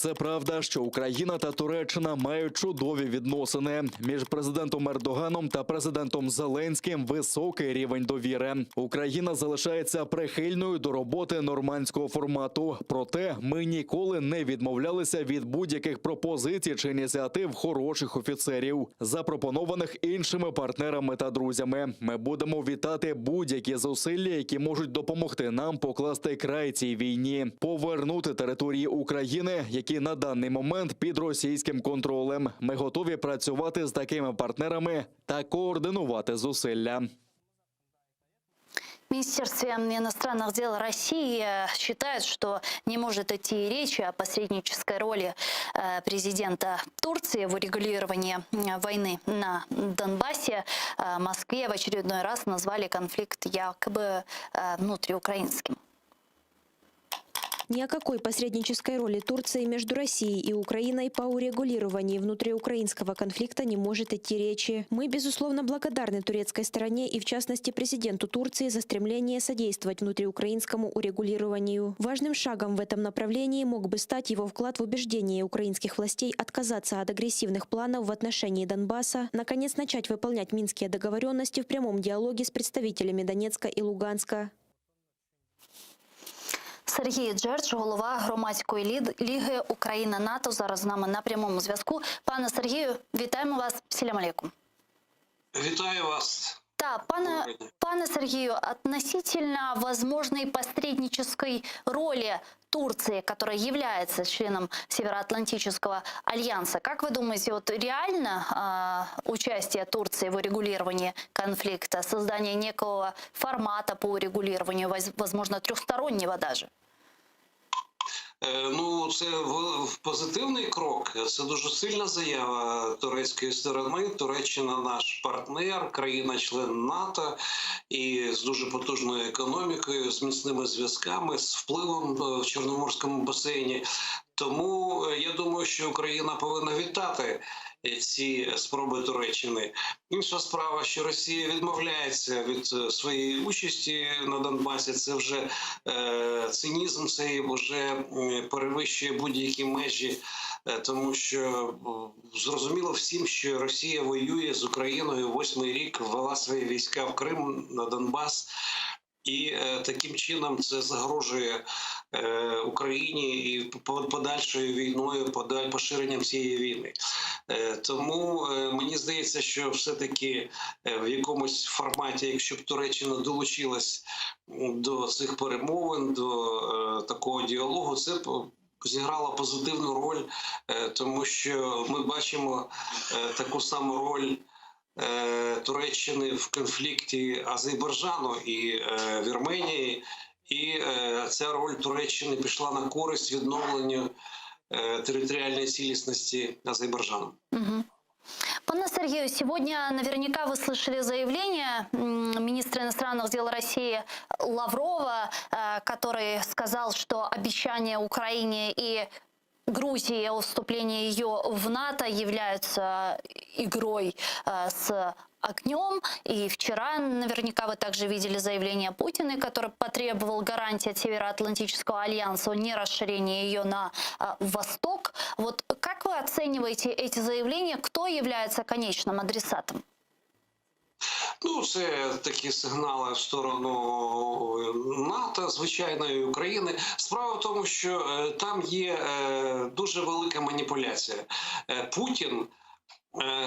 Це правда, що Україна та Туреччина мають чудові відносини. Між президентом Ердоганом та президентом Зеленським високий рівень довіри. Україна залишається прихильною до роботи нормандського формату. Проте ми ніколи не відмовлялися від будь-яких пропозицій чи ініціатив хороших офіцерів, запропонованих іншими партнерами та друзями. Ми будемо вітати будь-які зусилля, які можуть допомогти нам покласти край цій війні, повернути території України, які на даний момент під російським контролем. Ми готові працювати з такими партнерами та координувати зусилля. В Министерстве иностранных дел России считают, что не может идти речи о посреднической роли президента Турции в урегулировании войны на Донбассе. Москве в очередной раз назвали конфликт якобы внутриукраинским. Ни о какой посреднической роли Турции между Россией и Украиной по урегулированию внутриукраинского конфликта не может идти речи. Мы, безусловно, благодарны турецкой стороне и, в частности, президенту Турции за стремление содействовать внутриукраинскому урегулированию. Важным шагом в этом направлении мог бы стать его вклад в убеждение украинских властей отказаться от агрессивных планов в отношении Донбасса, наконец начать выполнять минские договоренности в прямом диалоге с представителями Донецка и Луганска. Сергій Джердж, голова громадської ліги Україна НАТО, зараз з нами на прямому зв'язку. Пане Сергію, вітаємо вас. Селям алейкум. Вітаю вас. Да, пане Сергію, относительно возможной посреднической роли Турции, которая является членом Североатлантического альянса, как вы думаете, вот реально участие Турции в урегулировании конфликта, создание некого формата по урегулированию, возможно, трехстороннего даже? Ну, це позитивний крок. Це дуже сильна заява турецької сторони. Туреччина наш партнер, країна-член НАТО і з дуже потужною економікою, з міцними зв'язками, з впливом в Чорноморському басейні. Тому я думаю, що Україна повинна вітати ці спроби Туреччини. Інша справа, що Росія відмовляється від своєї участі на Донбасі. Це вже цинізм, це вже перевищує будь-які межі, тому що зрозуміло всім, що Росія воює з Україною восьмий рік, ввела свої війська в Крим, на Донбас. І таким чином це загрожує Україні і подальшою війною, поширенням цієї війни. Тому мені здається, що все-таки в якомусь форматі, якщо б Туреччина долучилась до цих перемовин, до такого діалогу, це б зіграло позитивну роль, тому що ми бачимо таку саму роль Туреччини в конфлікті Азербайджану і Вірменії, і ця роль Туреччини пішла на користь відновленню територіальної цілісності Азербайджану. Мгм. Пане Сергею, сегодня наверняка вы слышали заявление министра иностранных дел России Лаврова, который сказал, что обещания Украине и Грузии о вступлении ее в НАТО являются игрой с огнем. И вчера наверняка вы также видели заявление Путина, который потребовал гарантии от Североатлантического альянса о нерасширении ее на восток. Вот как вы оцениваете эти заявления? Кто является конечным адресатом? Ну, це такі сигнали в сторону НАТО, звичайно, і України. Справа в тому, що там є дуже велика маніпуляція. Путін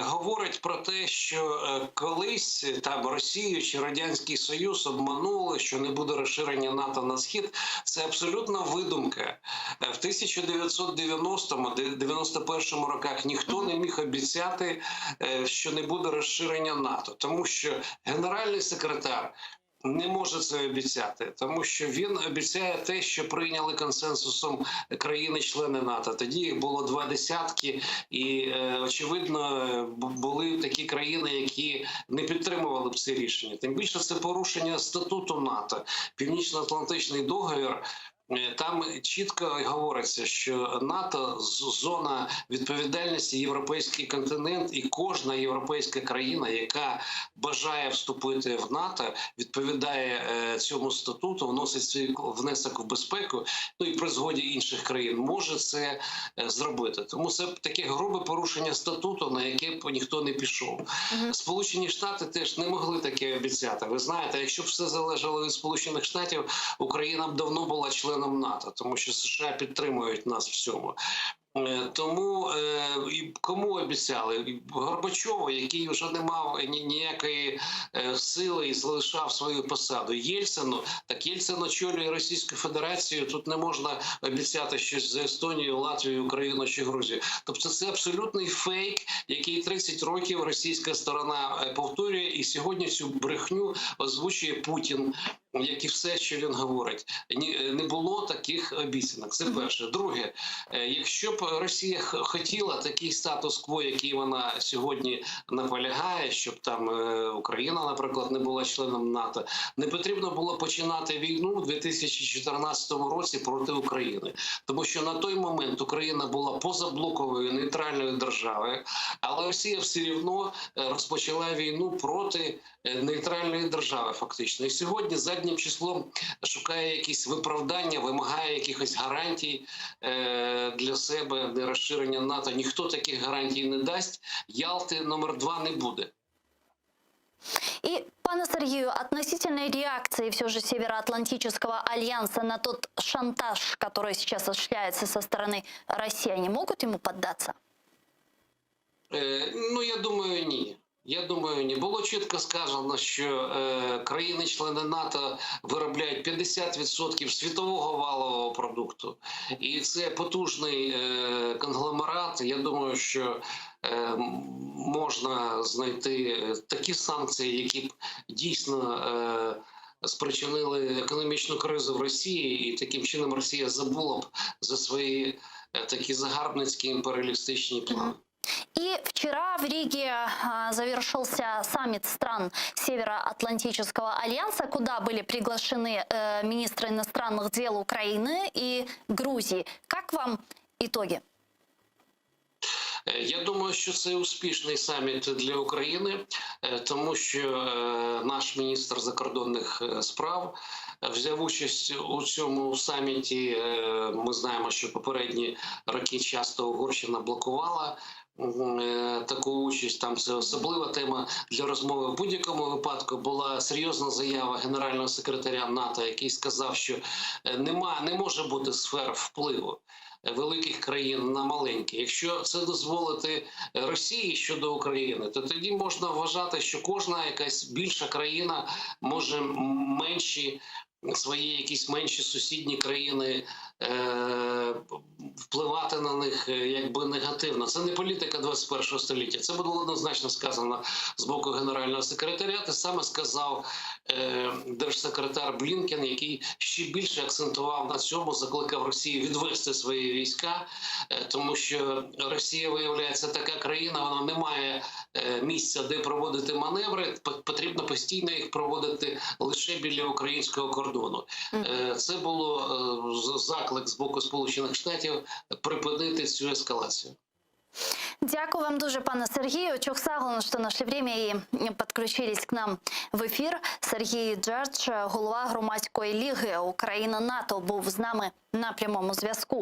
говорить про те, що колись там Росію чи Радянський Союз обманули, що не буде розширення НАТО на схід. Це абсолютна видумка. В 1990-му, 91-му роках ніхто не міг обіцяти, що не буде розширення НАТО, тому що генеральний секретар не може це обіцяти, тому що він обіцяє те, що прийняли консенсусом країни-члени НАТО. Тоді їх було два десятки, і очевидно були такі країни, які не підтримували б це рішення. Тим більше це порушення статуту НАТО. Північно-Атлантичний договір. Там чітко говориться, що НАТО зона відповідальності європейський континент, і кожна європейська країна, яка бажає вступити в НАТО, відповідає цьому статуту, вносить свій внесок в безпеку. Ну і при згоді інших країн може це зробити. Тому це таке грубе порушення статуту, на яке б ніхто не пішов. Сполучені Штати теж не могли таке обіцяти. Ви знаєте, якщо б все залежало від Сполучених Штатів, Україна б давно була членом НАТО, тому що США підтримують нас в цьому. Тому і кому обіцяли? Горбачову, який вже не мав ніякої сили і залишав свою посаду. Єльцину, так Єльцин очолює Російську Федерацію. Тут не можна обіцяти щось за Естонію, Латвію, Україну чи Грузію. Тобто це абсолютний фейк, який 30 років російська сторона повторює, і сьогодні цю брехню озвучує Путін, як і все, що він говорить. Ні, не було таких обіцянок. Це перше. Друге, якщо б Росія хотіла такий статус-кво, який вона сьогодні наполягає, щоб там Україна, наприклад, не була членом НАТО, не потрібно було починати війну в 2014 році проти України, тому що на той момент Україна була позаблоковою нейтральною державою, але Росія все рівно розпочала війну проти нейтральної держави, фактично. І сьогодні заднім числом шукає якісь виправдання, вимагає якихось гарантій для себе, для розширення НАТО. Ніхто таких гарантій не дасть. Ялти номер 2 не буде. И, пане Сергію, относительно реакции все же Североатлантического альянса на тот шантаж, который сейчас осуществляется со стороны России, они могут ему поддаться? Ну, я думаю, ні. Я думаю, ні. Було чітко сказано, що країни-члени НАТО виробляють 50% світового валового продукту. І це потужний конгломерат. Я думаю, що можна знайти такі санкції, які б дійсно спричинили економічну кризу в Росії, і таким чином Росія забула б за свої такі загарбницькі імперіалістичні плани. И вчера в Риге завершился саммит стран Североатлантического альянса, куда были приглашены министры иностранных дел Украины и Грузии. Как вам итоги? Я думаю, що це успішний саміт для України, тому що наш міністр закордонних справ взяв участь у цьому саміті. Ми знаємо, що попередні роки часто Угорщина блокувала таку участь. Там це особлива тема для розмови. В будь-якому випадку була серйозна заява генерального секретаря НАТО, який сказав, що нема, не може бути сфер впливу великих країн на маленькі. Якщо це дозволити Росії щодо України, то тоді можна вважати, що кожна якась більша країна може менші свої якісь менші сусідні країни впливати на них якби негативно. Це не політика 21 століття. Це було однозначно сказано з боку генерального секретаря. Те саме сказав держсекретар Блінкен, який ще більше акцентував на цьому, закликав Росію відвести свої війська, тому що Росія, виявляється, така країна, вона не має місця, де проводити маневри, потрібно постійно їх проводити лише біля українського кордону. Це було заклик з боку Сполучених Штатів припинити цю ескалацію. Дякую вам дуже, пане Сергію. Çoq sağ oluñ, что нашли время и подключились к нам в эфир. Сергій Джердж, голова громадської ліги Україна-НАТО, був з нами на прямому зв'язку.